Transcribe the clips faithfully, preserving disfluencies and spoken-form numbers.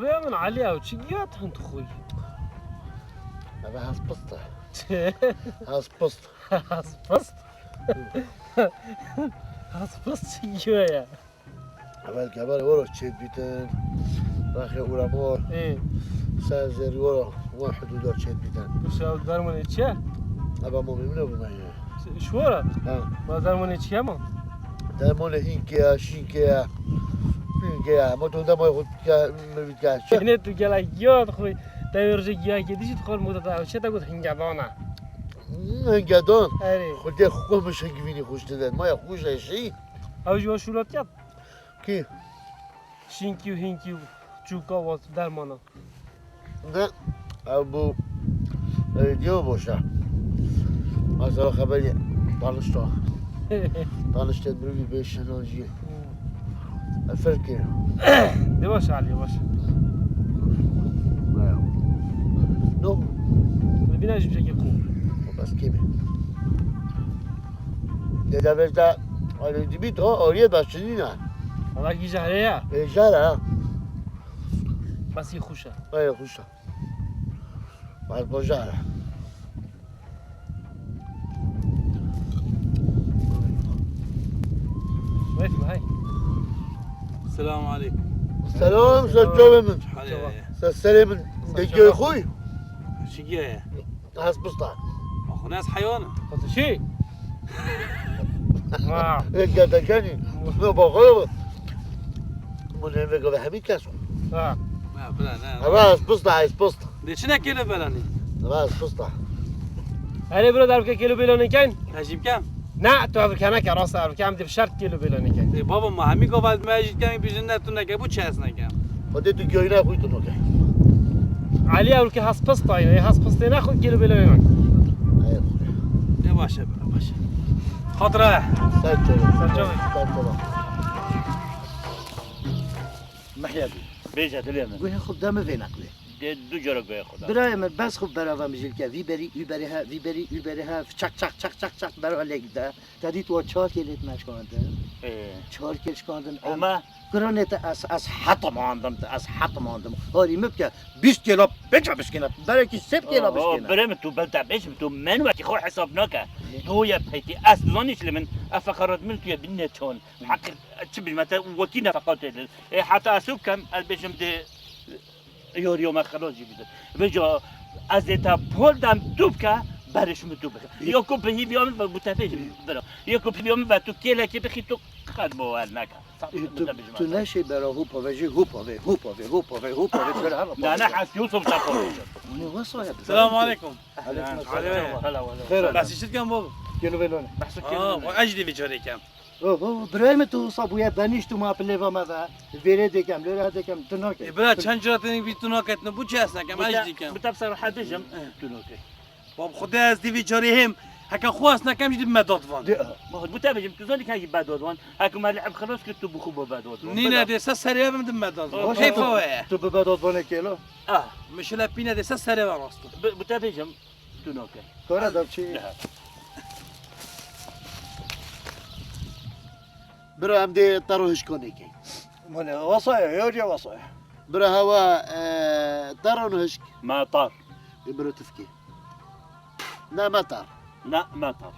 Bê min Elî, ew çi giya tu hin dixwî? Eve hespist e. Çi? Hespist. Hespist? Hespist çi giya ye? Evel geber woro çêt bîtin. Rexê Uramor. Ê. Ser zêrî woro. Wan hudûda çêt bîtin. Wisa dermanê çi ye? Ebe momê min e bu me ye. Ji wora? Ha. Ma dermanê çi ye ma? Dermanê hînkê ye, şînkê ye. Hînkê ye. Ma tu demay xwe ke, min bît ke. Yine tu gelek giya dixwî. Te wê rojê giyakê dî jî dixwar moda te. Ew çi te got hingedan e? Hmm, hingedan. Erê. Xwedê xwe min şengivînî xweş dide. Ma ya xweş e şî. Ew ji we şûlatiya? Kî? Şînkî û hînkî û çûka wat dermana. Ne, ew bû, ew diyo boşa. Mesela xeberî tanışta. Tanıştê mirovî bê şenajiyê. Hmm. Ev ferqê. De baş Elî, baş. Ne ya? No. Bîna jî bişekê ku. Bas kêmê. Dê devê de Elî dibît o, oriyê başçinî ne. Valla gîja heye ya. Ê, jara ha. Bas yê xuşa. Ê, xuşa. Bas bo jara. Weyf mi hay? Selamun aleyküm. Selam, selam. Sen çöve min. Hadi. Sen selamın. Sen de çöve. Göy koy. Şigiye. Hespista. Axu ne ez heywan im. Xwe tu şî? Vah. Ê, gerdekenî. Ne baxo. Bu ne ve gave hemî kes. Ha. Ha, bira, ne. Ama hespista, hespista. De çi ne kêle belanî? Ama hespista. Erê bira, dervke kêlo bêlo nekin? Ez jî bikem. Ne, tu ev keneke, rast ev kem, de şert kêlo bêlo nekin. Ê baba, ma hemî gava me jî kem, bijin ne tu neke, bu çi ez nekem. Xwedê tu göğüne koy tu noke. Elî, ew ki hespista ye, hespistê ne xwe kêlo bêlo nekin. Hayır. Ne başe, ne başe. Xatira. Sen çabuk. Sen çabuk. Sen çabuk. Mehya bî. Bêje dilê min. Guhê xwe deme vê neqlê. Dê du cara guhê xwe da. Birayê min, bes xwe berava mijilke. Vî berî, wî berî he, vî berî, wî berî he. Çak, çak, çak, çak, çak, berava lêk de. Te dît wa çar kêlê me şikandin. Ee. Çar kêl şikandin. Û em me? Giranê te ez, ez hetim andim, ez hetim andim. Harî min bike, bîst kêla pêça bişkîne. Berekî sê kêla bişkîne. Birê min, tu bel te bêj min, tu men wekî xwe hesab nake. Tu ye peytî, ez dizanî çi li min, ev feqerat min tu ye binê çon. Heq çi bî, me te wekî nefeqa tê li. Ê, heta ez û bikem, ez bêjim dê yoriyo me xelas jî bidin. Vêca ez ê te pol dem tu bike, berê ji min tu bike. Ê. Ya ku bi hîviya min ve bu tefê jî bira. Ya ku bi hîviya min ve tu kêlekê bixî tu qet bo el neke. Ê, tu, tu neşê bera hûpa ve jî hûpa ve, hûpa ve, hûpa ve, hûpa ve, hûpa ve, hûpa ve. Ne, ne, hes Yusuf te xwe. Ne wesa ya. Selamun aleyküm. Aleyküm selam. Aleyküm. Hela, hela. Xêr. Behsî çi dikem baba? Kêlo bêlo ne. Behsî kêlo bêlo ne. Aa, ez jî dê vê carê kem. Oh, oh, birayê min tu wisa bûye benîşt û ma pilêva me ve. Vêrê dêkem, lêre dêkem, tu nakê. Ê, bira, çend cara tenê bî tu naketine, bu çi ez nekem, ez jî dêkem. Bi te, bi te ser rehet dijim, tu nakê. Bab, xwedê ez dê vê carê hêm, heke xwe ez nekem jî dibime dadvan. Dê, aha. Bab, bu te bêjim, tu zanî ke jî bedadvan. Heke me li ev xilas kir, tu bi xwe bo bedadvan. Nîne, dê se serê ev min dibime dadvan. Keyfa we ye. Tu bi bedadvanê kêlo? Ah. Mişile pîne dê se serê ve rast. Bi, bu te bêjim, tu nakê. Kara da çi? Bira, em dê taro hişko nêkey. Mane, wasaya, yo diye wasaya. Bira, hewa, e, taro nihişk. Ma tar. E, bira tifkê. Ne, me tar. Ne, me tar.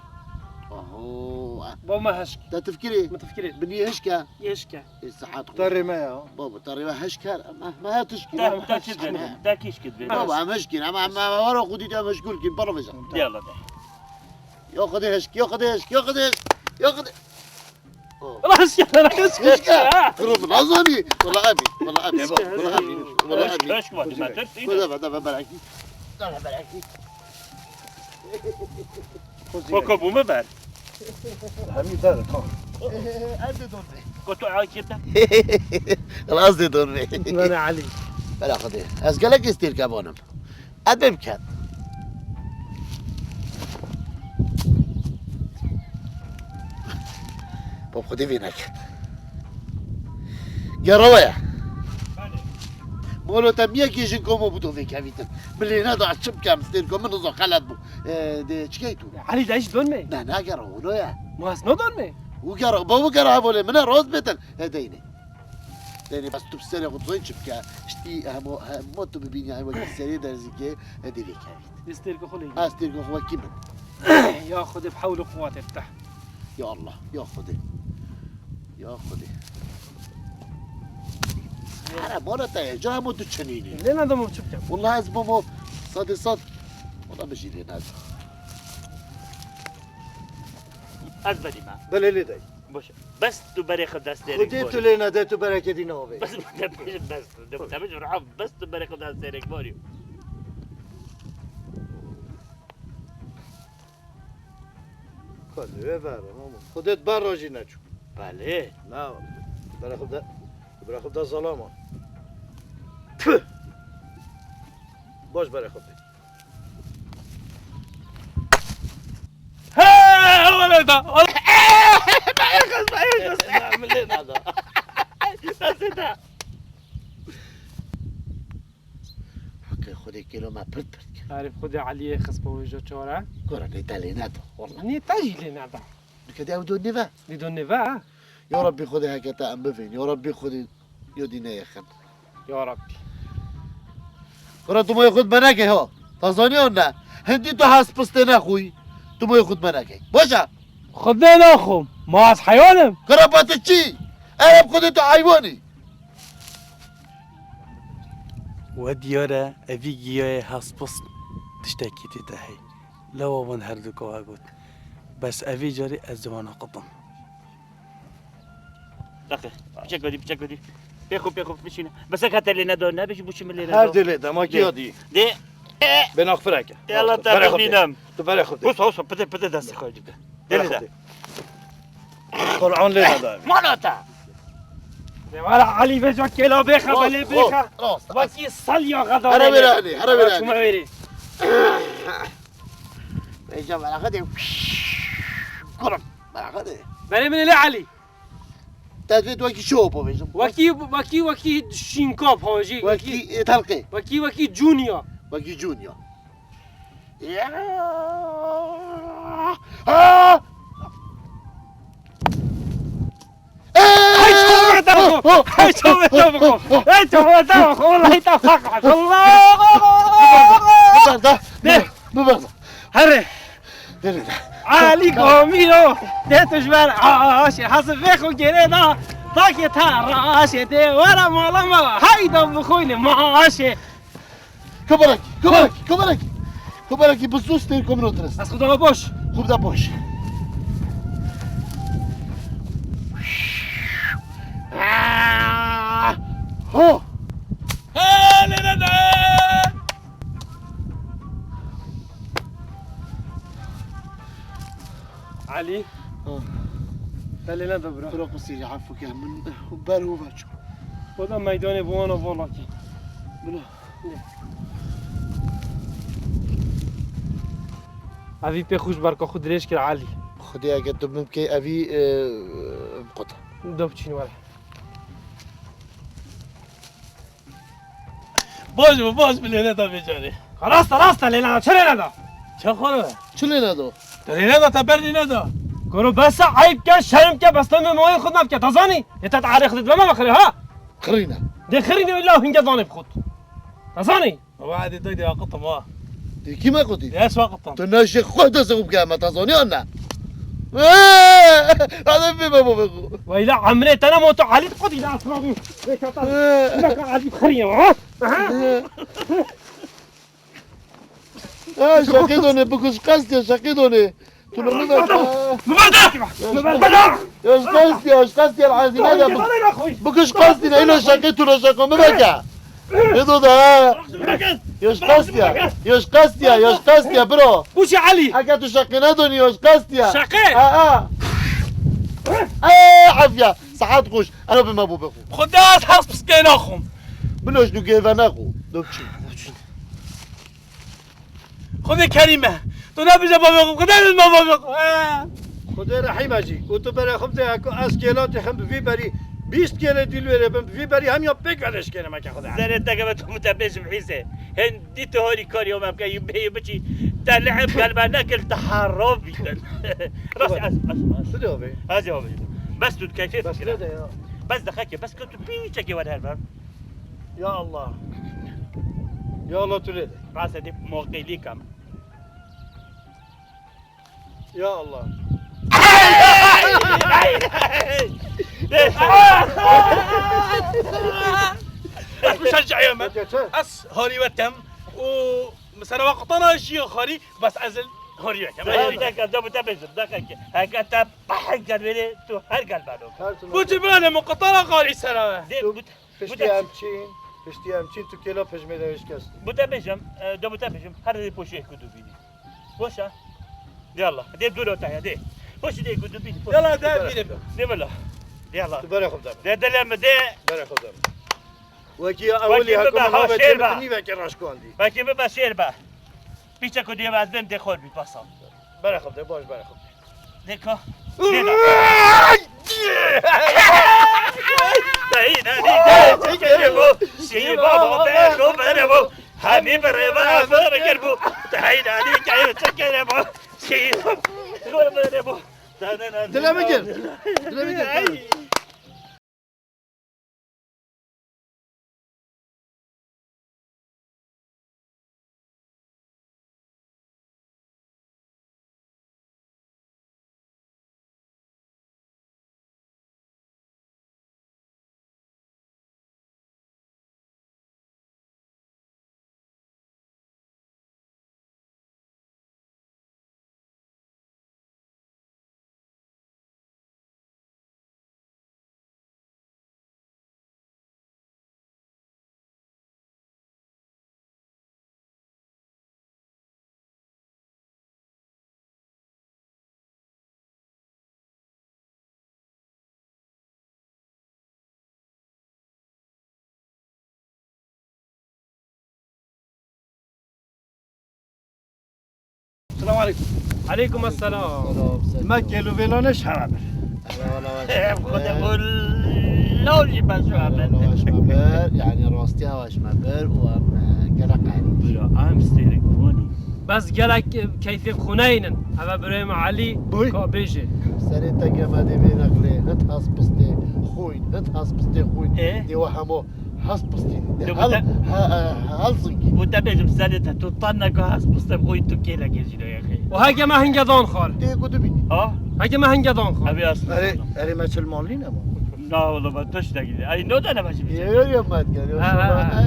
Oho. Bo me hişk. Te tifkirê? Me tifkirê. Binî hişk e? Hişk e. E, sahat xwe. Tarê me ya. Baba, tarê me hişk her. Me, me her tişkî. Te, te çi dibê? Te kîş kî dibê? Baba, em hişkîn. Em, em, em, wara xwe dît em hişkûr kîn. Bala vêja. Yalla de. Ya Xwedê hişk, ya Xwedê hişk, ya Xwedê hişk, ya Xwedê. Oh. Rast ya, rast ya. Hişk e. Kırım, nazani. Wala abi, wala abi, wala abi, wala abi. Hişk var, me tir. Deve, deve, berekî. Deve, berekî. Koko bu mu ber? Hemî ber, tamam. Ez de don be. Koto akirde. Rast de don be. Nane Ali. Bela Xwedê. Ez gelek îstîrke bonim. Edeb ket. Bab Xwedê vê neket. Gerawa ye. Molo te miyekî jin komo bû dovê kevîtin. Min lê neda çi bikem, stêrko min niza xelet bû. E, de çikey tu? Elî de hiç donmê. Ne, ne gera, ono ye. Ma ez no donmê. Û gera, bab gera hevolê min e, rast bêtin. He, deyne. Tenê bes tu bi serê xwe dixwîn çi bike? Ştî hemo, hemo tu bibînî, hemo wekî serê derzîkê, e, dê vê kevît. Destêrka xwe lê. Ez têrka xwe wekî min. Ya Xwedê bi hewl û quwetê te. Ya Allah, ya Xwedê. Ya Xwedê. Here, mala te ye, ca hemo tu çinînî. Lê ne demo çi bikim? Wallahî ez bomo sedê sed. Wala min jî lê neda. Ez berî me. Belê lê dey. Boş. Bes tu berê xwe destê Xwedê tu lê nede, tu bereketî navê. Bes tu te bêjim bes tu. Te bêjim rahat, bes tu berê xwe destê rêk barî. Xwedê ver, ama Xwedê ber rojî neçû. Belê. Na, berê xwe de, berê xwe de zalama. Tüh! Baş berê xwe de. He, wele da, wele. Bayır kız, bayır kız. Millet nada. Nasıl da? Haqê Xwedê kêlo me pirt pirt kir. Arif Xwedê Eliyê xist bo wêjo çora. Gora nê te lê neda, wala. Nê te jî lê neda. Dikede ew do nêve. Dê do nêve, ha? Ya Rabbî Xwedê heke te em bivên. Ya Rabbî Xwedê yo dî neyexin. Ya Rabbî. Gora tu moyê xwe benekê ha. Ta zanî an ne. Hindî tu hes pistê nexwî. Tu moyê xwe benekê. Baş e. Xwedê naxwim. Ma ez heyanim. Gora ba tu çi? Ereb Xwedê tu heywanî. We diyar e, evî giyayê hespist tiştekî tê de hey. Lewa van her du ka got. Bes evî carî ez ciwana qitim. Daqe, piçek godî, piçek godî. Pêxo, pêxo, bişîne. Bes ek hete lê nedo, ne bişî, bu çi min lê nedo. Her dilê de, ma kiya dî. Dê. Bê naxfireke. Ê Allah te bibînim. Tu berê xwe de. Hosa, hosa, pide, pide destê xwe dî. Dê lê de. Qur'an lê neda. Mala te. De wala Elî veca kêla bêxe, belê bêxe. Rast. Wekî salya xeda. Here wêre Elî, here wêre Elî. Çûme wêrê. Veca mala xwe de. Kurum, mala xwe de. Berê min lê Elî. Te divê tu wekî çi hopo bêjim? Wekî, wekî, wekî şînka pajî. Wekî, e, telqê. Wekî, wekî cûniya. Wekî cûniya. Ya! Ha! Hey, çavê te bixo! Hey, çavê te bixo! Hey, çavê te bixo! Wallahî te xwe qat! Allah! Biber de! Biber de! Herê! Dene de. Elî Kamîlo! Dê tu ji ber aşê! Hesivê xwe gerê da! Takê te raşê! Dê were mala me! Heyda bixwîne maşê! Kubarak, kubarak, kubarak. Kubarak, bu sus değil, komino tres. Ez xwe dama boş. Xwe da boş. Ho. Hele hele. Elî. Ha. Belê neda bira. Bira qusîrî, efû ke min ber û veçû. Xweda meydanê bi wana vala kî. Bila. Evî pê xwe ji berka xwe dirêj kir Elî. Xwedê eke tu min bikey evî, e, qut. Do biçîn were. Baş bû, baş bû, lê neda vê carê. Rast e, rast e, lê neda, çi lê neda? Çaxo ne? Çi lê neda? Te lê neda, te ber lê neda. Goro bes e, eyb ke, şerm ke, bes te min mayê xwe navke, te zanî? Yê te te arê xwe dibeme me xirê, ha? Xirîne. Dê xirîne, illa hinge zanê bi xwe. Te zanî? Wa dê dê dê aqıtım ha. Dê kî me qutî? Dê ez aqıtım. Tu neşê xwe destê xwe bike me, te zanî an ne? Hadi bir baba be xwe. Weyla emrê te ne mo tu Elî qutî da asma bu. Ve kata. Ne ka Elî xirîne ha? Ha, şaqê donê, bikuş qestiya, şaqê donê. Tu li min ver. Min ver de! Min ver de! Yoş qestiya, yoş qestiya, el azîne de. Bikuş qestî ne, îlo şaqê tu li şaqo min veke. Ê do da. Yoş qestiya, yoş qestiya, yoş qestiya, bro. Bu çi Elî? Eke tu şaqê nedonî, yoş qestiya. Şaqê? A, a. Ê, afya, saet xuş. Ero bi me bû bixwe. Xwedê ez hes piskê naxwim. Biloş du gêve nexwe. Do çi? Xwedê kerîm e. Tu nebêje bavê xwe. Xwedê bêje bavê xwe. He. Xwedê rehîm e jî. Û tu berê xwe bide ku ez kêlatê xem bi vî berî bîst kêlê dîl wêrê bin, bi vî berî hemiya pêk eleşkêne me ke Xwedê. Zerê te keve tu min te bêjim Îsê. Hên dî tu horî karî me bike, yû bê yû biçî. Te leheb gel me nekir, te harab bîtin. Rast, ez, ez, ez. Bide abi. Ez abi. Bes tu keyfê bes fikir. Bide ya. Bes dixeke, bes ke tu pîçekê were her ber. Ya Allah. Ya Allah tu lê de. Rase de moqelî kam. Ya Allah. Ez muşecciye me. Peki, çi? Ez harî wetem û mesela we qutana jî harî, bes ez harî wetem. Deke, deke, deke, deke. Heke te pehek gel verê, tu her gel beno. Her türlü. Bu cibranê min qutana qarî sera we. De, bu Piştî em çîn, piştî em çîn tu kêla pejmê de hêj kes. Bu te bêjim, e, de bu te bêjim, her rê poşê ku tu bînî. Boş e. De Allah, de dûr o te ya, de. Poşê de ku tu bînî, poşê. Yala de bîne. De bela. De Allah. Tu berê xwe de. De dilê min de. Berê xwe de. Wekî ya ewilî hekû min ha şêr be. Nîvekê raşkandî. Wekî bibe şêr be. Pîçek û diyê ez bêm dê xor bî, basa. Berê xwe de, baş berê xwe de. Dê ka. Dê da. Tey nanî, tey çekere bu. Şî baba, berê xwe berê bu. Hemî berê be, xwe bikir bu. Tey nanî, tey çekere bu. Şî xwe berê bu. Dilê min gir. Dilê min gir. Ay. Selamun aleyküm. Aleyküm selam. Selam, selam. Me kêlûvêlanê ji hewa bir. Hele wala weş me bir. Xwedê bol lawlî be ji hewa bir. Hele wala weş me bir. Yani rastiya weş me bir. Û em, e, gelek qeyrî. Bira, em stêrek bonî. Bes gelek, e, keyfê xuneynin. Eve birayê me Elî ka bêjê. Serê te gema dê vê neqlê. Hint hespistê xwîn. Hint hespistê xwîn. Ê? Dê we hemo Hespistî. Hel, he, he, hel zingî. Û te bêjim serê te tu tanne ka hespistê xwîn tu kêlekê jî de yexê. Û heke me hinge dan xwar. Tê ku dibînî. Ha? Heke me hinge dan xwar. Ev yas. Erê, erê me çil mal nîne ma. Na oğlum, ben tiştekî. Ay, no da ne başım. Yo, yo, yo, me diker, yo. Ha, ha, ha.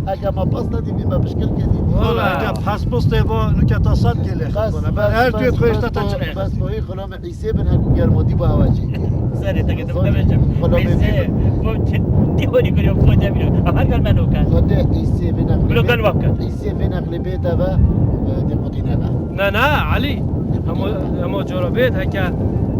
Heke me pasta dî, me pişkil kedî. Wala. Heke hespistê ba, nuke ta sat kêlê. Bes, bes, her bes, tu yê xwe bes, işte ta bes, çile. Bes, bu, xulome. Îsê bin her ku germotî bi hewa çê. Serê te ketim te bêjim. Xwedê Îsê, bêjim. Bu çi dîhorî kiriyor, bu demir. Ama gel ben okan. Xwedê îsê vê neqlê. Bilo gel bak. Îsê vê neqlê bê te ve, e, dê qutî nebe. Ne, ne, Elî. Ama, ama corabêt heke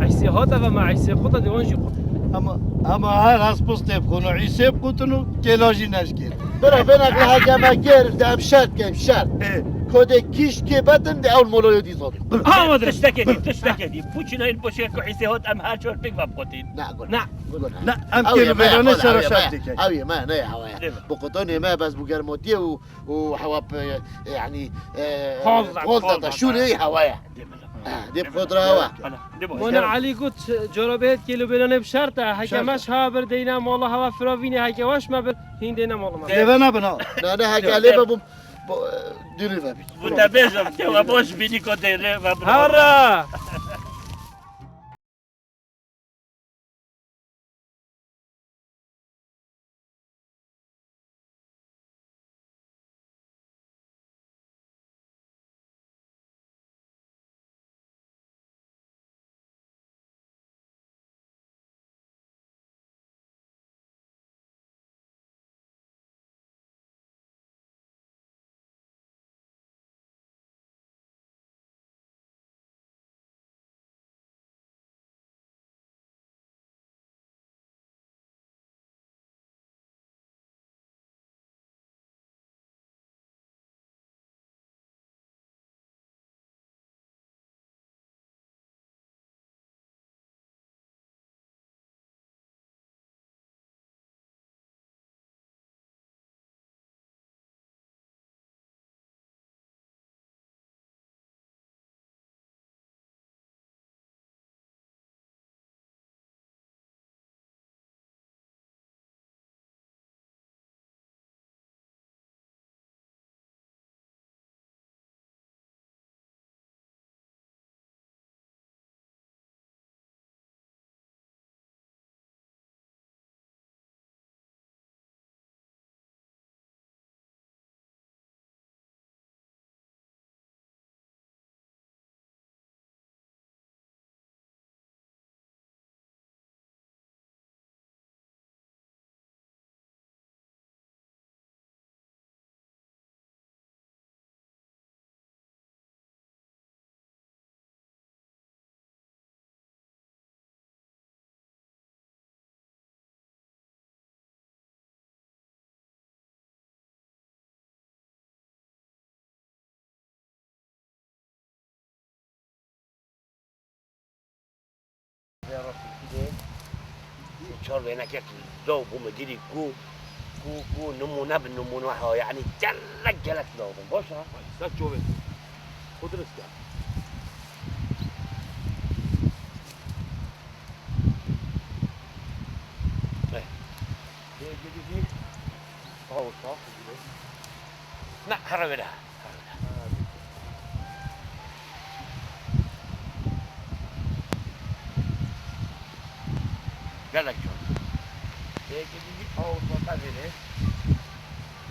îsê hat eve me îsê quta de wan jî qut. Ama, ama her hespistê bixwin û îsê biqutin û kêla jî neşkê. Bira, vê neqle heke me kir, de em şert kem, şert. Ê. Kodê kîşkê betin de ew moloyo dî zor. Ama de. Tiştekê dî, tiştekê dî. Bu çinayên poşê ku îsê hot em her çor pêk ve biqotîn. Na, gul. Na. Gul. Na, em kêlûvêlanê sera şert dikin. Ew yê me, ne yê hewa ye. Dê me. Bu qutonê me bes bu germotiye û, û hewa pe, yani, e, hol da, hol da, hol da, şûrê hewa ye. Dê me. Ha, dê xwe dira hewa. Ana, dê bo. Wana Elî got, corabê kêlûvêlanê bi şert e. Heke me şert e. Şa bir deyne mala hewa firavînê heke weş me bir, hîn deyne mala me. Dê ve nabin ha. Ne, ne, heke lê ve bu, bu, e, dürü ve bir. Bu da bêjim, te ve boş bînî ko dê lê ve bir. Hara! Çar wênekek law bû min girî ku, ku, ku nimûne bi nimûne ha, yanî gelek, gelek law bûn. Baş e? Ser çavê. Xwe dirist ke. Eh. Dê girî. Aw, sax. Ne, here wêre. Gelek can. Peki, bir aw, sohbet edin.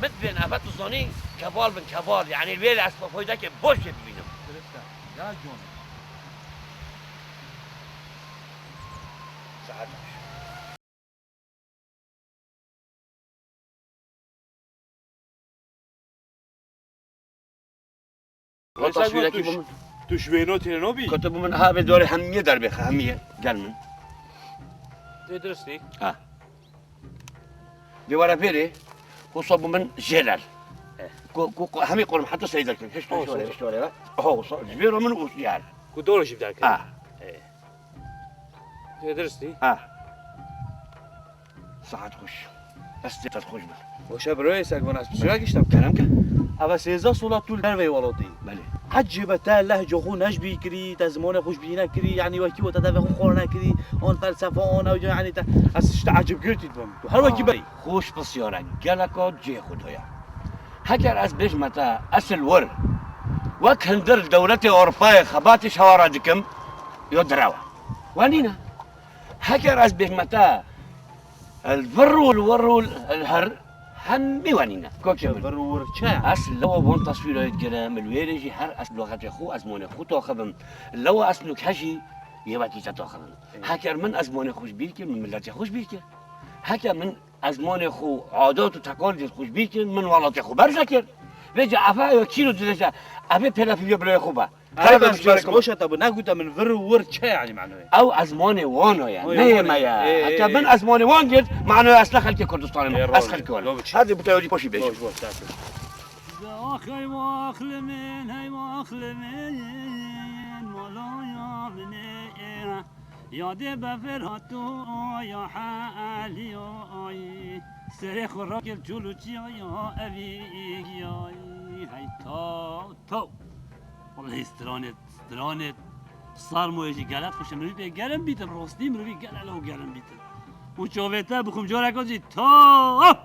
Mit bin, evet, tu zanî, keval bin, keval. Yani, wêre ez faydake boş bibînim. Dirist e. Ya can. Saet. Wela taswîrekî bû min. Tu ji wêno têne nabî? Kete bû min, ha, vê dorê hemiyê derbêxe, hemiyê. Gel min. Tê diristî? Ha. Dê were vêrê, wisa bû min jêlel. Eh. Ku, ku, ku, hemî qurim heta sey derkevin. Hiç tu, hiç were, hiç were. Aha, wisa. Ji vêro min û jêl. Ku dor jî derkevin. Ha. Eh. Tê diristî? Ha. Saet xweş. Ez tê te xweş be. Xweş e bro, êsek bana. Suya giştem. Kerem ke. Eva sêzdeh sola tu li derveyê welatî. Belê. Ecêbe te lehca xwe neş bî kirî, te zimanê xwe ji bî nekirî, yanî wekî we te devê xwe xor nekirî, an felsefe, an ew, yanî te, ez ji te ecêbgirtî dibim. Tu her wekî berî. Xweş pisyar e, geleka cihê xwe daya. Heger ez bêjme te, ez li wir, wek hundir li dewletê Ewropayê xebatê şewara dikim, yo direw e. We nîne. Heger ez bêjme te, li vir û li wir û li her hemî we nîne. Kokê min. Vir û wir çi? Ez lewa van taswîrayê digirim, li wêrê jî her ez lexetê xwe, ezmanê xwe taxibim. Lewa ez nûke jî yê wekî te taxibim. Ê. Heger min ezmanê xwe ji bîr kir, min miletê xwe ji bîr kir. Heger min ezmanê xwe, adat û teqalidê xwe ji bîr kir, min welatê xwe berze kir. Vêca efe ya kîlo dilêje, ev ê pêlefîlê birayê xwe be. Her Ey, bes, bes, boş e, te bi negote min vir û wir çi ye, yanî manoyê? Ew ezmanê wan e, ne yê me ye. Ê, ê, Heke ê. Bin ezmanê wan girt, manoya ez ne xelkê Kurdistanê me, Ê, ez rast, xelkê wan. Hadi bu teorî poşî bêj. Boş, boş, sen. Hey waxlimin, hey waxlimin, malaya min ê. Yadê bevir hatoya heliyoy. Serê xwe rakir çûl û çiyaya evîyay. Hey taw, taw. Wellehî stranê, stranê sarmoyê jî gelek xweş e. Mirovî pê gerim bîtin, rostî mirovî gelek lew gerim bîtin. Û çavê te bixwim careka jî ta.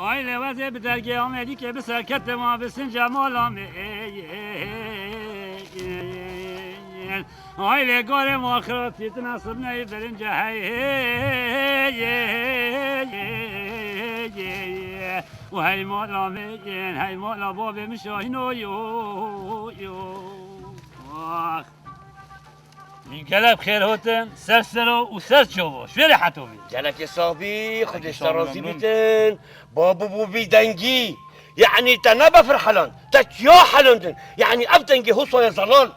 Ailê wezê bi dergê Amedîkê bi serketê ma bi sinca mala me. Ailê gorê ma xiratî tu nasib neyê birince hey, hey, hey, hey, hey, hey. Û hey mala me, hey mala babê min şahîno yo, yo. Ax. Gelek xêr hotin, ser sero û ser çavo. Şverê hetovî. Gelekê sabî, Xwedê te razî bîtin. Babu bû bî dengî. Yanî te ne befir heland, te çiya helandin. Yanî ev dengê Husayê zelal.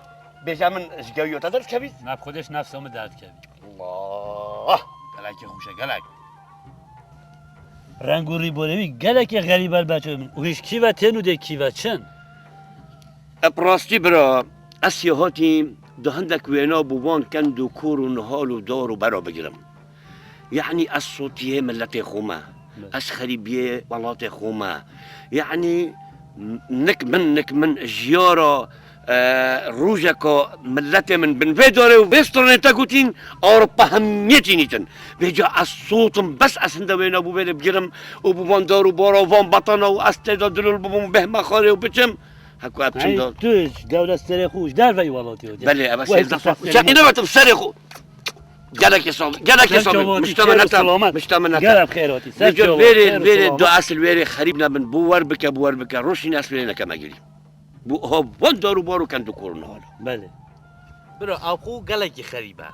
Bêje min ji gewiyo te derdikevî? Naf Xwedê ji nefsa min derdikevî. Allah! Gelekê xweş e, gelek. Reng û rîborê wî gelekê xerîb e li ber çavê min. Û hîç kî ve tên û dê kî ve çin. E, bi rastî bira, ez sêhatî di hindek wêna bû van kend û kor û nihal û dar û bera bigirim. Yanî ez sotiyê miletê xwe me. Evet. Ez xerîbiyê welatê xwe me. Yanî nik min, nik min jiyara E, rojeka miletê min bin vê darê û vê stranê te gotîn, Ewropa hemiyetî nîtin. Vêca ez sotim, bes ez hinde wêna bû vê lê bigirim û bi van dar û bara û van betana û ez tê de dilûl bibûm, bêhme xarê û biçim. Heko ev çinda. Hey, tu ji dewlet serê xwe û ji derveyî welatê xwe. Belê, ev ez sêzdeh sal. Çekî nevetim serê xwe. Gelekê sağ ol. Gelekê sağ ol. Mişta min neta. Mişta min neta. Gelek xêr hatî. Ser çava. Vêrê, vêrê, dua esil vêrê xerîb nebin. Bu wer bike, bu wer bike. Roşîn ez wê nekeme girî. Bu, ha, van dar û bar û kend û kor û nihal. Belê. Bira, ew xwe gelekî xerîb e.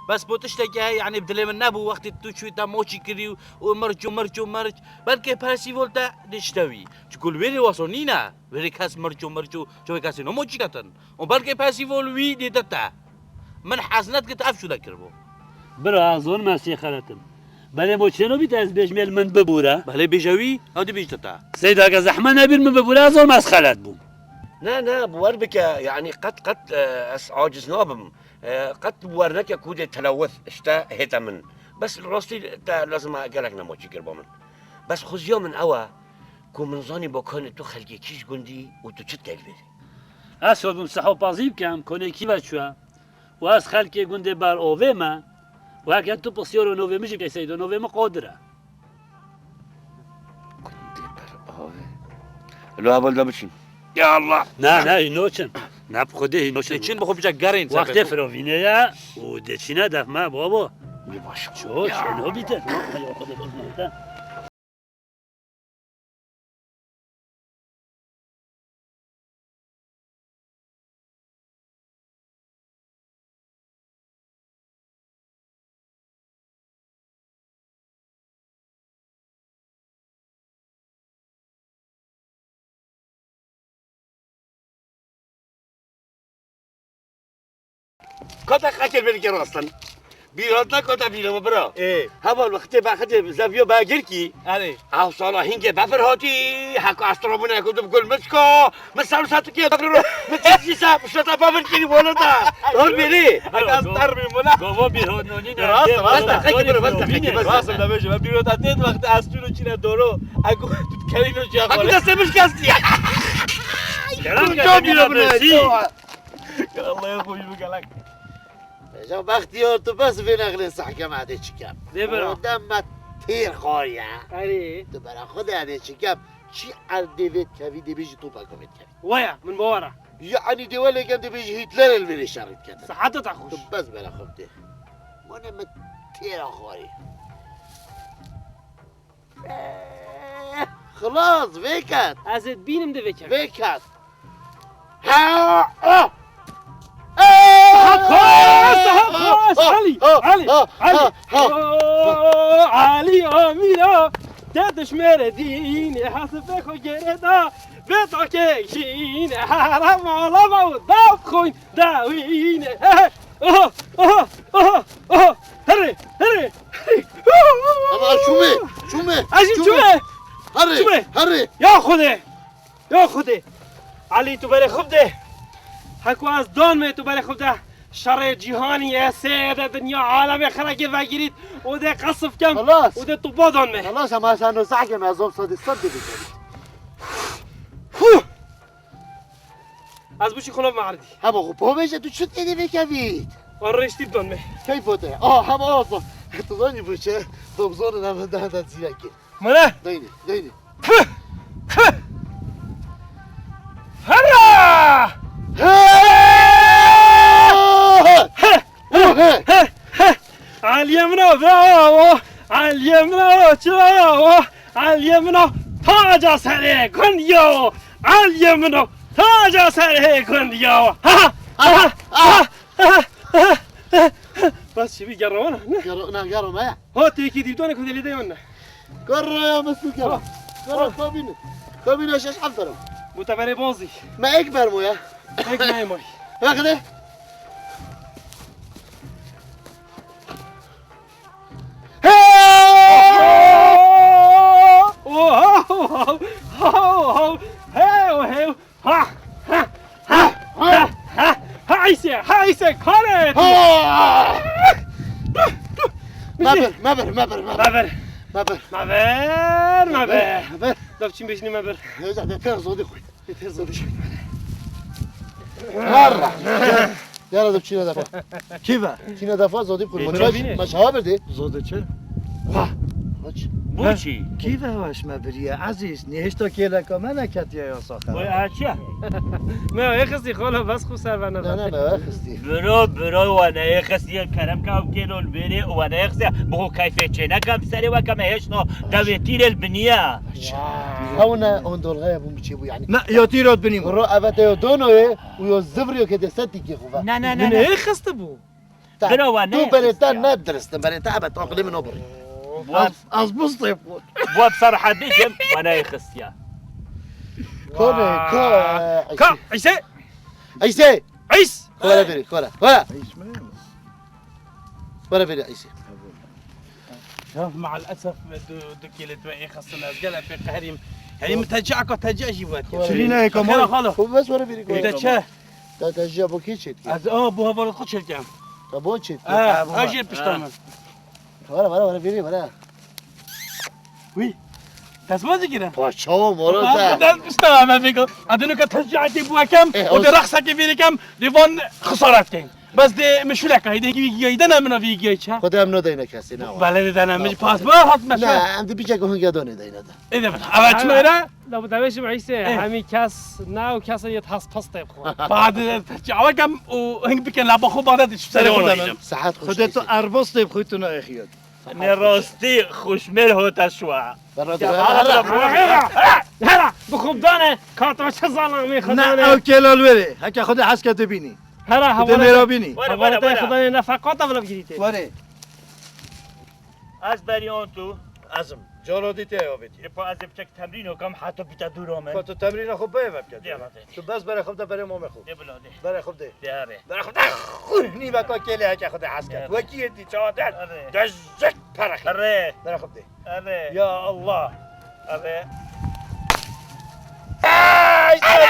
Bes bo tiştekî heye, yanî bi dilê min nebû, wextê tu çûyî te maçî kirî û, û mirç û mirç û mirç. Belkê pesîvol te diştewî. Çiku li wêrê waso nîne. Wêrê kes mirç û mirç û çavê kesê nemaçî ketin. Û belkê pesîvol wî dê te te. Min hez nedikir tu ev şûne kiribû. Bira, ez zonim ez çê xelet im. Belê bo çêno bît ez bêjim êl min bibûre. Belê bêje wî, ew dibîjte te. Seyda, ke zehmet nebîr min bibûre, ez zonim ez xelet bûm. Ne, ne, bi wer bike, yanî qet, qet, e, ez aciz nabim. E, qet bi wer neke ku dê telewith, işte, hête min. Bes rastî te lazim e gelek nemaçî kir bo min. Bes xuziya min ew e ku min zanî bo kanê tu xelkê kî ji gundî û tu çi dikerî vê. Ez şo bim sehopazî bikem, konê kî ve çûye. Û ez xelkê gundê ber ovê me. Û heke tu pisyaro novê min jî bikey Seydo, novê min Qodir e. Gundê ber ovê. Lo heval de biçin. Ya Allah. Na, na, hîno çin. Na, bi Xwedê hîno çin. Dê çin bi xwe biçe gerên. Wextê firovînê ye û dê çîne def me, babo. Wî baş. Ço, ya. Çêno bîte. Kota xekê belkê rastin. Bîr hatine kota bîra me bira. Ê. Heval wextê bexetê zeviyo bagirkî. Erê. Ew sala hingê befir hatî, heko astrobune ku dib gul miçko. Min ser satikê befir ro. Min çizî sa, şota befir kiri wala da. Hor biri. Heka star bir mula. Govo bir hononi ne. Rast, rast, heka bir, rast, heka bir. Rast da bêje, bîro ta têt wextê astûro çîne doro. Aku kerîno ciya. Aku destê min şikestî. Kerem kerem bîro bine. Allah'a koyun gelak. Vêca bextiyar tu bes vê nexlê sehke me dê çikem. Dê bira. O dem me têr xariye. Erê. Tu bera xwe de dê çikem. Çi erdê vê kevî dê bêjî topa ku vê kevî. Waya, min bawer e. Yanî dê welê kem dê bêjî Hitler el vêrê şerî dikete. Sehata te xweş. Tu bes bera xwe dê. Mane me têra xariye. Xilas, vê ket. Ez ê dibînim de vê ket. Vê ket. Ha, oh. Saha koş, saha koş. Ali, Ali, Ali. Oh, Ali Amira. Te dişmere dînê, hasifê xwe gere da. Vê takê jîne, haram alama û dav xwîn. Dawîne. Oho, oho, oho, oho. Herê, herê, herê. Ama çûme, çûme. Ez jî çûme. Herê, çûme. Herê. Ya Xwedê. Ya Xwedê. Elî tu berê xwe bide. Heko ez dan me tu berê xwe bide. Şerê cîhanî esê de dinya alemê xelekê vegirît. O de qesf kem. Xelas. O de tu badan me. Xelas, ama sen o zahke me zom sadi sadi bikerît. Huh. Ez bûçî xwe navme erdî. Hema xwe po bêje, tu çi têdê vêkevît? An rêştî bidon me. Keyfo te. Ah, hema afa. Tu zanî bûçe? Domzonê ne min dehda zîrekê. Mene? Deynê, deynê. Püh! Püh! Herra! He! He! He! He! He! Aliyê min o, bravo! Aliyê min o, çira o! Aliyê min o, taca serê gund yo! Aliyê min o, taca serê gund yo! Ha, ha, ha, ha, ha, ha, ha. Bas şivi gerawana, ne? Gero, na, gero me. Ho, têkî dîvdane ku delî de yon ne? Gero ya, mesû gero. Ha. Gero, ha. Kabîne. Kabîne şeş heft dero. Bu teberê bozî. Me ek bermo ya. Ek me moy. Bak de. Hey! Oho! Ho, ho! Hey, oh, hey! Ha! Ha! Ha! Ha! Ha! Ha! Ha! Îse! Ha! Îse! Kare! Ha! Dur! Dur! Me bir, me bir, me bir, me bir. Me bir. Me bir. Me bir, me bir. Me bir. Daf çim bêjinî me bir. Hêza de ter zodî xwe. Yeter zor iş. Merra. Yara da çine defa. Kî ve? Çine defa zodi kur. E, maç, çi bîne? Maç hava verdi. Zodi çi? Ha. Maç. Bu çi? Kî ve vaş me biriye Aziz. Nihişta kêleka me neketiye ya saxa. Vay açya. Me existi xala bas xu ser ve ne. Ne, ne, me existi. Biro, biro, ve ne existiye kerem ka kêlol biri, ve ne existiye. Bu keyfe çêneka serê weke me hêşno. Devê tîrel biniye. Ew ne ondolxeya bû çêbû, yanî. Ne, ya tîrot binî. Ro eve te yo donoyê û yo zivrî yo ke de setîkê xwe ve. Ne, ne, ne, ne. Ê xistibû. Bira we ne. Tu berê te ne dirist in, berê te ebe taqlê min o birî. Bu az, az bistê xwe. Bu ser hedî kem we ne xistiya. Kone, ka, ka, Îse. Îse. Eys! Were bêrî, were, were. Eys mi? Were bêrî Eysê. Ya, me'el esef, du, du kêlê tu ê xistin, ez gelek pê qehrîm. Yanî min tecî aka tecî jî wet. Şirîne ê Xêra xalo. Xwe bes were bêrî. Te çi? Te, te jiya bo kê çêt ki? Ez, a, bo hevalê xwe çêt kem. Te bo çêt ki? Ha, ha, jê pişta min. Were, were, were, bêrî, were. Wî. Destmaz dikire. Pa çawa moro te. Dest pişta me bêgo. Adını ka tecî ake bu ekem. Eh, o de rexseke vêrî kem. De van xesaret keyin. Bes de min şûleka, hêdî vî giyayî dene min a vî giyayî çi? Xwedê em nadeyne kesê, ne wa. Belê de dene, min pasma hat me. Ne, em de bîçek hingê donê deyne de. Ê de bina. Eve çi me re? La bu devê ji Îsê, hemî kes ne û kes yê has pas tê xwe. Bade çi awa kem û hing bikin la baxo bade de çi sere ona. Saet xweş. Xwedê tu erbas tê xwe tu ne exiyot. Ne rastî xweşmêr hota şwa. Hera, hera, bi xwe dane, kata çi zalamê xwe dane. Ne, ew kêla li wê rê. Heke Xwedê hez ke tu bînî. Hera, hevara. Nêra bînî. Were, were, were. Xwedê nefeqata vila bigirî tê. Were. Ez beriyan tu. Ez im. Caro dî tê avêtî. Ê pa ez ê biçek temrîn okim heta bîte dûra min. Ka tu temrîna xwe bê vebke. Dê, dê. Tu bes berê xwe de berê mamê xwe. Dê bila dê. Berê xwe dê. Dê, erê. Berê xwe de. Nîveka kêlê heke Xwedê hez ket. Erê. Wekî yê dî çawa der. Erê. Dejek perexî. Erê. Berê xwe dê. Erê. Ya Allah. Erê. Ay, ay,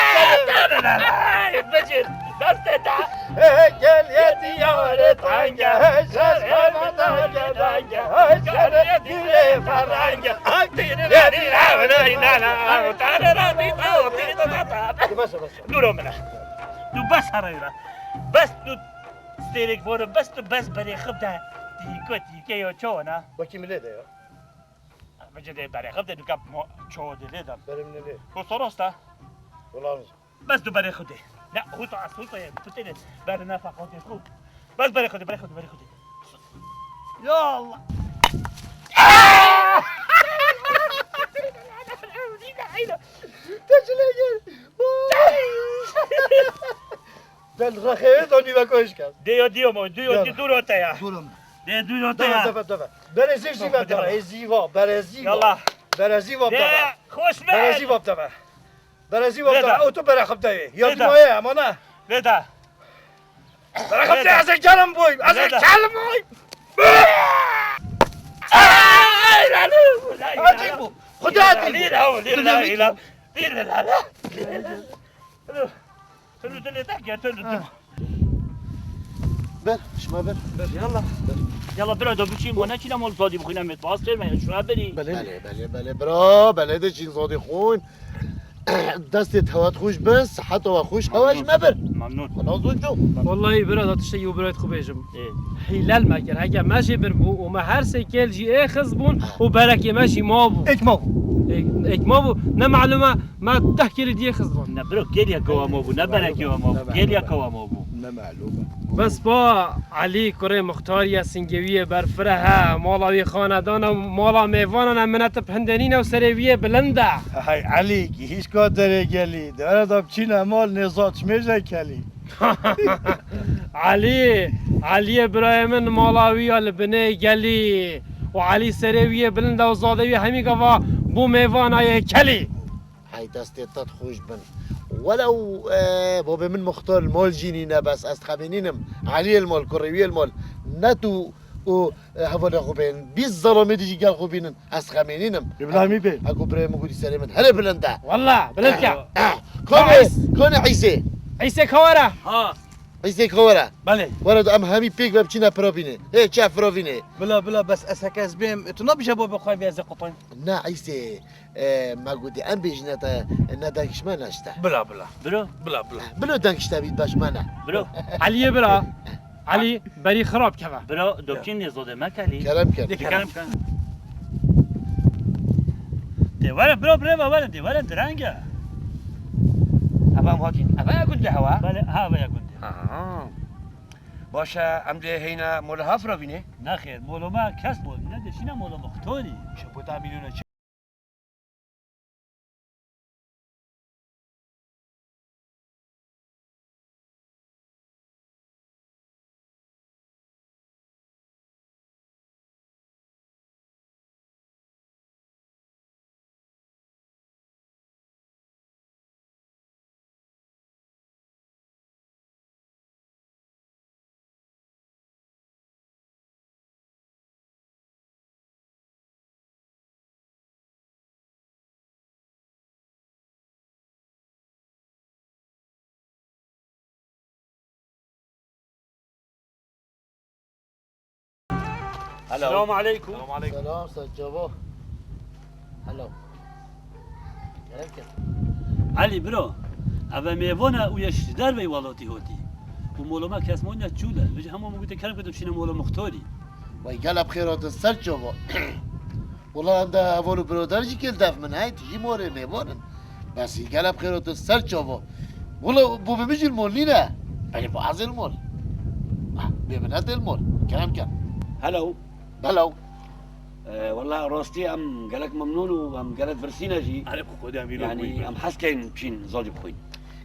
ay, bicir. Destê te. Hey, gel yedi yarê tenge. Hey, ses bana dange dange. Hey, gel yedi ferenge. Ay, tiri la di la la la la. Tara la di la di la la. Bas, bas. Dûro min e. Tu bes herayra. Bes tu stêrek bor, bes tu bes berê xibde. Tîko tîke yo çona. Wekî milê de ya. Bence de berê xibde, tu kap mo-, ço de lê dan. Berê min lê. Ko sorosta. Ulan. Bes tu berê xibde. Ne, huta, huta ye. Putene. Berê ne fakate ku. Bes berê xibde, berê xibde, berê xibde. Ya Allah. Te çile gel. Del rexê da nîveko iş kerd. Diyo, diyo mo, diyo, di dûro te ya. Dûro min. De dûro te ya. Deve, deve, deve. Berezî zî ve deve. Ê zîva, berezî va. Yallah. Berezî va deve. Xoş be. Berezî va deve. Berezî va deve. O tu bere xibde ye. Ya di maye, ama ne? Leda. Bere xibde, ez ê kelim boy. Ez ê kelim boy. Ay, la, la, la, la. Hadi bu. Xuda hadi bu. La, la, la, la, la. Dur, dur, dur, dur. Dur, dur, dur. Ber, şima ber. Ber, yallah. Ber. Yallah, bira, da biçîn, wana çîna mal zadî bixwîne, met bas têr me, şura berî. Belê, belê, belê, belê, bira, belê de çîn zadî xwîn. Destê tewet xweş bin, siheta we xweş, hewa ji me bir. Memnun. Xwe nazo ço. Wallahî, bira, da tiştekî û birayet xwe bêjim. Ê. Hîlel me kir. Heke me jê bir bû û me her sê kêl jî ê xiz bûn û berekê me jî ma bû. Êk ma bû. Ê, êk ma bû. Ne malum e, me deh kêlî diyê xiz bûn. Ne biro, kêliyeke wa ma bû, ne berekê wa ma bû. Kêliyeke wa ma bû. Ne malum e. Bes ba Elî kurê Muxtarî ye, singê wî yê berfireh e, mala wî xanedan e, mala mêvanan e, minet bi hindê nîne û serê wî yê bilind e. Hey Elî, hîşka derê gelî, dere da biçîne mal nêzat çimêje kelî. Elî, Eliyê birayê min mala wî ya li binê gelî û Elî serê wî yê bilind e û zadê wî hemî gava bû mêvana yê kelî. Hey destê te xweş bin. Welew, e, babê min muxtar li mal jî nîne bes ez dixemînînim. Eliyê li mal, kurê wî yê li mal. Ne tu û, e, hevalê xwe bên. Bîst zelamê dî jî gel xwe bînin. Ez xemînînim. Îbrahîmî bê. Heko birayê min gotî serê min herê bilind e. Walla, bilind ke. Eh, konê, konê Îsê. Îsê kawara. Ha. Îsê kawara. Belê. Were em hemî pêk ve biçîne piravînê. Hê, çi firavînê. Bila, bila, bes ez heke ez bêm, tu nabîje bo bi xwe vê ez ê qutayım. Ne Îsê, e, me gotî em bêjine te ne dengişme ne işte. Bila, bila. Biro. Bila, bila. Bilo dengişte bît beş me ne. Biro. Eliyê bira. Elî, berî xirab keve. Biro, dokîn nêzodê me kelî. Kerem ken. Kerem ken. Dê were, biro, birê me were, dê were direng e. Eva em hatîn. Eva ya gundê hewa? Belê, ha, eva ya gundê. Aha. Baş e, em dê heyne mola ha firavînê? Nexêr, mola me kes bol, ne dê şîne mola muxtorî. Çi bu ta mîlyona çi? Hello. Selamun aleykum. Selamun aleykum. Selam, ser çava. Hello. Kerem ken. Elî biro, ev e mêvan e û yê ji derveyî welatî hatî. Û mola me kes manya çûl e. Vêca hema min gote kerem ken tu bişîne mola muxtarî. Wey gel, ev xêr hatin ser çava. Wela em de heval û birodar jî kêl def min hey, tu jî morê mêvan in. Bes î gel, ev xêr hatin ser çava. Wela bo bi min jî li mol nîne. Belê bo ez ê li mol. Ah, bê min ez ê li mol. Kerem ken. Hello. Hello. Ee, wela rastî em gelek memnûn û em gelek virsîne jî. Erê ku Xwedê em îro Yanî bûyî em hez keyn çîn zalî bixwîn.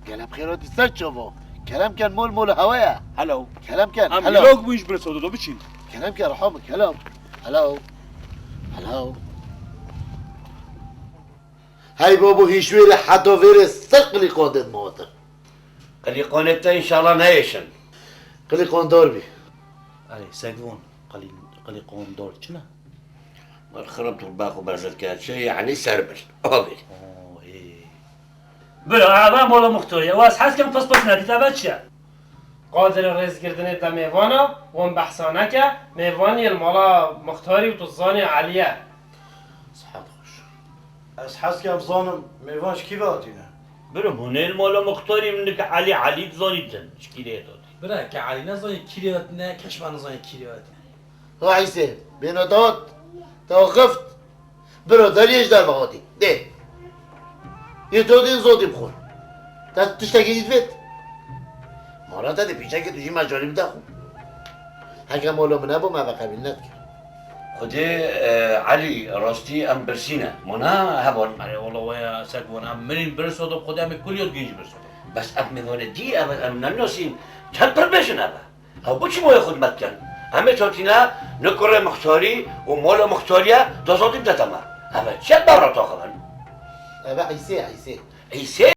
Gel, ev xêr hatî ser çava. Kerem ken, mol mol hewa ye. Hello. Kerem ken. Em hello. Îro bûyî ji ber sodo do biçîn. Kerem ken, reha min, hello. Hello. Hello. Hey babo, hîşwêrê heta vêrê ser qilîqandên matir. Qilîqanê te înşallah neyêşin. Qilîqandar bî. Erê, segvon, qilî-, qilîqandar çi ne? Wer xirab tu bax û berzet ke çi, yanî ser bir. Abi. Oo, ê. Bira, ava mola muxtarî. Ew ez hez kem pis pis nedît, eva çi ye? Qadirê rêzgirdinê te mêvan e, wan behsa neke, mêvanî li mala muxtarî û tu zanî Elî ye. Sihet xweş. Ez hez kem zanim mêvan ji kî ve hatîne? Bira, hûn ê li mala muxtarî min dike Elî, Elî dizanîtin ji kî rê hatî. Bira, ke Elî nezanî kî rê hatine, keş me nizanî kî rê hatine. Ha Îsê, bêno dawet, te xift. Biro, deriyê ji derve hatî. Dê. Yê to dê zodî bixwin. Te tiştekî dît vêt? Mala te dê pîçekê tu jî mecarî bide xwe. Heke molo min hebû, me ve qebîl nedikir. Xwedê, e, Elî, rastî em birsîne. Mana heval. Erê, wala waya sek wana. Em mirîn birso do, Xwedê em ê kuliyot gîn jî birso do. Bes ev mêvanê dî, ev em nenasîn. Çend pir bêjin ev e? Ew bo çi moyê xwe dimet ken? Em ê totîne ni kurê muxtarî û mola muxtariye dozotîn te teme. Ev e çi berra taxivin? Ev e Îsê, Îsê. Îsê?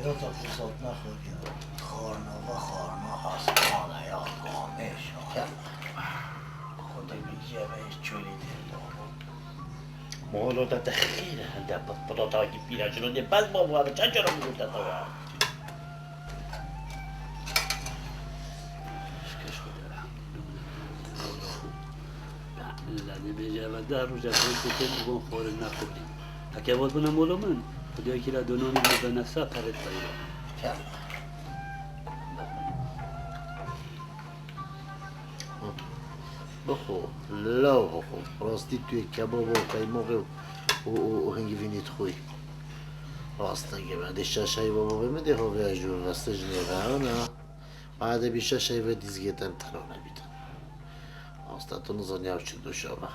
Te firsat nexweriye. Xwarina ve xwarina asmana ya gamêşa. Xwedê bi cem ê çolî dê dabo. Molo te te xîr hende pit pita takî pîra cilo dê bes bavo abi çend cara bû te tawa. La dibêje eve deh roj e pêşê tê û van xwarin nexwirî. Heke vat bine molo min, Xwedê kira donanî min benefsa perê tayî. Bixwe, law bixwe. Rastî tu yê kebab û qeymoxê û, û, û, û hingivînî dixwî. Rast e, gebe. Dê şeş heyva bavê min dê havê ji rastê ji nêve ew ne. Ade bî şeş heyve dîzgê te tenane bîte. Asta tu nizanî ew çi doşa be.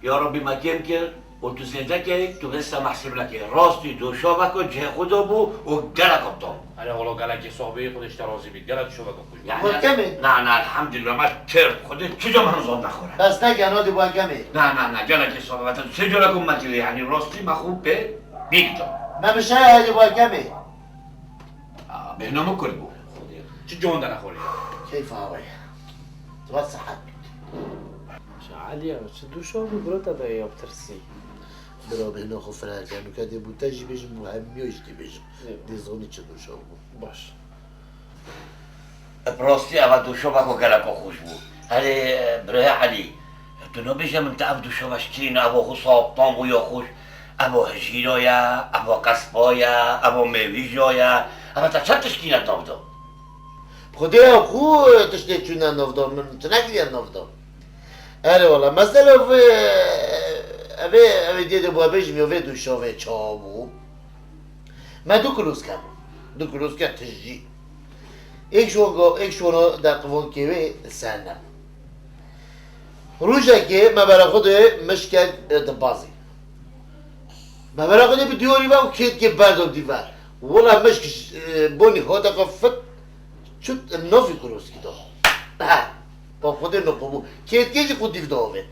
Ya Rabbî me kêm kir û tu zêde keyî, tu vê semehsîb nekeyî. Rastî doşaveko cihê xwe de bû û gelek aptal. Erê walo gelekî sohbeyî Xwedê ji te razî bît. Gelek doşaveko xweş bû. Yani, Xwe kemê? Na, na, elhamdülillah, me kir. Xwedê tu de min zor nexwere. Bes neke, no dî bû kemê. Na, na, na, gelekî sohbet. Sê cole ku me kiriye, yani rastî me xwe pê bîr da. Me bi şaya hêdî bû kemê. Aa, bêhna min kurt bû. Çi can de nexweriye? Keyfa we. Tu ve sihet bît. Şa Elî ya, çi dûşa bû biro te de ya tirsî? Bira bêhna xwe fireh ke. Nuke dê bû te jî bêjim û hemiyo jî dê bêjim. Eyvallah. Dê zanî çi dûşa bû. Baş. Bi rastî eva dûşa ve ku geleko xweş bû. Erê, birayê Elî, tu nabêje min te ev dûşa ve şikîn, evo xwe sab tam û ya xweş. Evo hijîra ye, evo qesba ye, evo mêvîja ye. Eva te çend tişkîne nav da? Xwedê ew xwe tiştê çûne nav da, min çi nekiriye nav da. Erê wala, mesela vê, evê, evê dê de bû, bêjim ya vê dûşa vê çawa bû. Me du kiloske bû. Du kiloske tijî. Êk şono, êk şono de qivonkê wê ser ne. Rojekê me bera xwe de mişkek, e, dibazî. Me bera xwe de bi dîwarî ve û kêtkê berdo dî ve. Wela mişk, e, bonî hoteka fit çut navî kiloskî da. Ha, pa xwe de niqo bû. Kêtkê jî xwe dîv da avêt.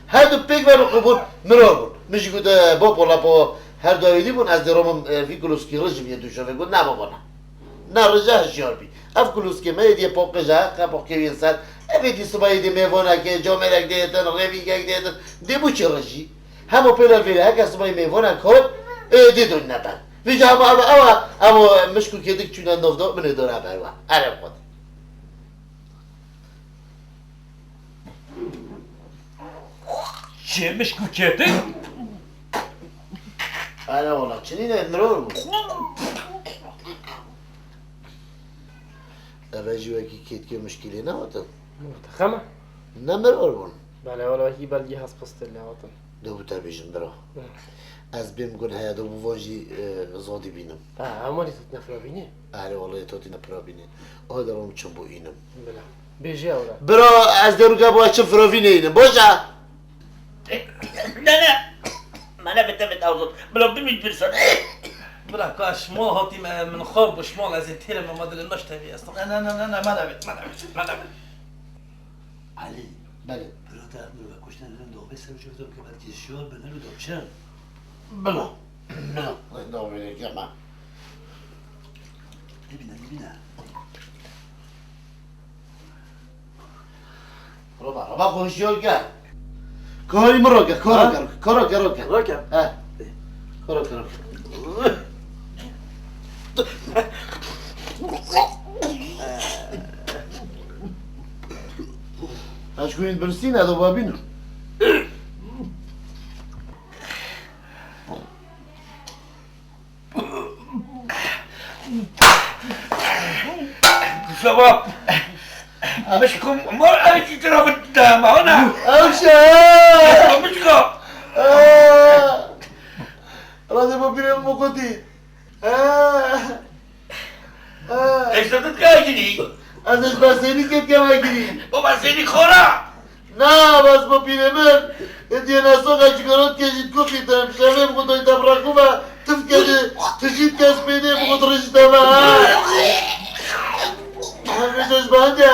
Her du pêk ve niqo bûn, mirar bûn. Min jî got, e, babo, lapo her du ewî dî bûn, ez dê romim, e, vî kiloskî rijim yê dûşa vê. Got, na baba, na. Na rije hişyar bî. Ev kiloskê me yê diye paqij e, qe paqê wî yên ser. Evê dî sibayê dê mêvanekê, camêrek dê yetin, rêvîngek dê yetin. Dê bû çi rijî? Hemo pêler vêrê heke sibayê mêvanek hat, ê, dê donîne ber. Vîca hema ev, ew, ew mişk û kêtik çûne nav da, min ê dora ber we. Erê xwe. Çi mişk û kêtik? Erê wala, çi nîne, miror bû. Eve jî wekî kêtkê mişkî lê nehatin. Te xem e? Ne miror bûn. Belê, wala wekî belgî hespistê lê hatin. De bû te bêjim bira. Hı. Ez bêm gun heye de bû van jî, e, zodî bînim. Ha, ew malî totîne firavînê? Erê wala totîne firavînê. Ay de rom çim bû înim. Bila. Bêjî ew re. Bira, ez de ruge bo çim firavînê înim. Boş e. Ne, ne. Me nebit, nebit ew zot. Bila bimît birsan. Bira, ka şima hatî me, min xab bû şima ez ê têrê me, ma dilê naş tevî estan. Ne, ne, ne, ne, ne, me nebit, me nebit, me nebit. Elî. Belê. Bira te ev mirove kuştene, lin dawê ser çi bide, ke belkî şiyar be, ne lu da çi? Bila. Bila. Dawê ne kema. Dibine, dibine. Roba, roba, xwe hişyar ke. Karî min roke, kara ke, kara ke roke. Roke? He. Kara ke roke. Ez ku yên birsîn, ez ê babînim. Şeva. Mişko, mor ev jî tira bit dema, ne? Ew şe. Mişko. Radê bo bîrê min kotî. Êşte tu dika girî. Ez ê ji Bersênî kêt kema girî. Bo Bersênî xora. Na, bes bo pîrê min. Ê diyê nesoka çîkarotkê jî dikufî te, şevê bi xwe doyî te bi reqû ve, tifke di, tijî dike spêdê bi xwe dirijî te ve, ha? Hemî ji bende.